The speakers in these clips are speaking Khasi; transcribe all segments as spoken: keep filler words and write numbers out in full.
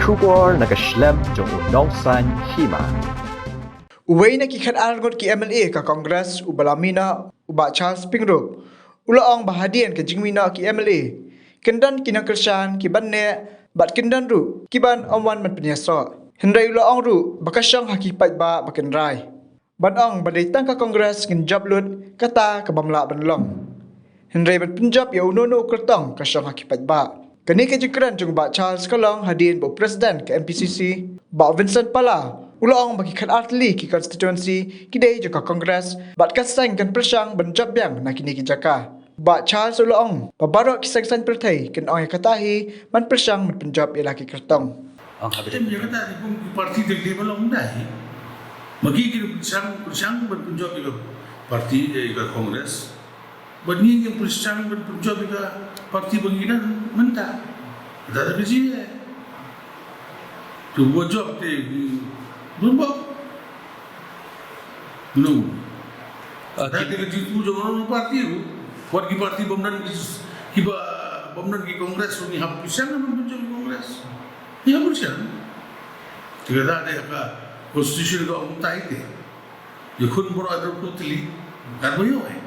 Khubor na ka shlem jong u Nongsaiñ Hima. Uwei na ki khatar ngut ki M L A ka Congress, u ba la mih noh, u Bah Charles Pyngrope, u la ong ba hadien ka jingmih noh ki M L A, kin don ki nongkyrshan ki ban neh, bad kin don ruh ki ban ym wan ban pynïasoh. Hynrei u la ong ruh ba ka shong ha ki paidbah ba kin rai ban ong ba dei tang ka Congress ngin jop lut, kata ka bym lah ban long. Hynrei ban pynjop ïa uno uno u kyrtong ka shong ha ki paidbah. Kane ka jingkren jong u Bah Charles ka long hadien ba u President ka M P C C, Bah Vincent Pala, u la ong ba ki khatar tylli ki constituency ki dei jong ka Congress, bad ka seng kan pyrshang ban jop biang na kine ki jaka. Bah Charles u la ong ba baroh ki seng saiñ pyrthei kin ong ïa kata hi, ban pyrshang ban pynjop ïa la ki kyrtong. Ong ha Tem ïa kata, ki kum ki parti te ki ba long dei. Ma ki ki pyrshang, pyrshang ban pynjop ïa ka parti, ïa ka Congress. Ba ngi ngi pyrshang ban pynjop ïa ka parti ba ngi don mynta. Kata ka jia. Tu ba jop te, bun ba. Mano? Ah, da ki- ka jingkyrkhu jong u parti ruh. Wat ki parti bym don ki, ki ba, bym don ki Congress ruh, ngi hap pyrshang ban pynjop ki Congress. Ngi hap pyrshang. Te kata de ka constitution ka ong tai te. Ïa khun baroh haduh phew tylli. Kata ba ïoh eh.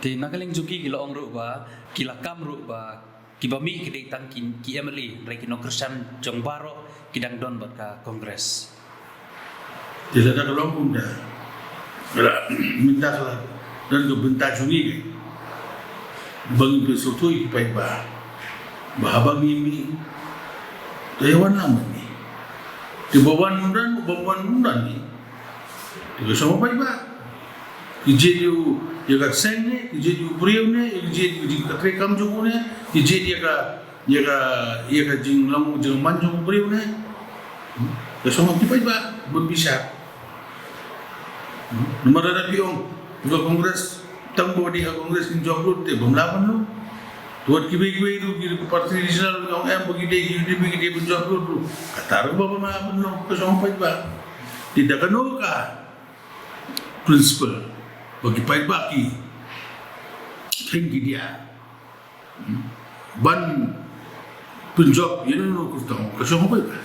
Te na ka liang jong ki, ki la ong ruh ba ki la kam ruh ba ki ba mih ki dei tang ki, ki M L A, hynrei ki nongkyrshan jong baroh ki dang don bad ka Congress. Te lada ka long kumta, lada mynta ka la don ka bynta jong ngi, ba ngin pynsngewthuh ïa ki paidbah ba haba ngi mih, to ïa wan lang bad ngi. Te ba wan ym don, ba wan ym don ngi, te ka shong ha paidbah. Ki jied ïa u, ïa ka seng ne, ki jied ïa u briew ne, ki jied ïa ka jingtrei kam jong u ne, ki jied ïa ka, ïa ka, ïa ka jinglong jingman jong u briew ne. Hmm? Ka shong ha ki paidbah ban bishar. Hmm? Namar lada phi ong ba ka Congress, tang ba dei ha Congress kin jop lut, te bym lah ban long. Te wat kiwei kiwei ruh, ki party regional ruh, ong em ba ki dei, ki dei, ki dei ban jop lut ruh, kata ruh ba bym lah ban long, ka shong ha paidbah. Te da kano ka principle ba ki paidbah ki khein ki diah, hmm, ban pynjop ïa uno uno u kyrtong, ka shong ha paidbah.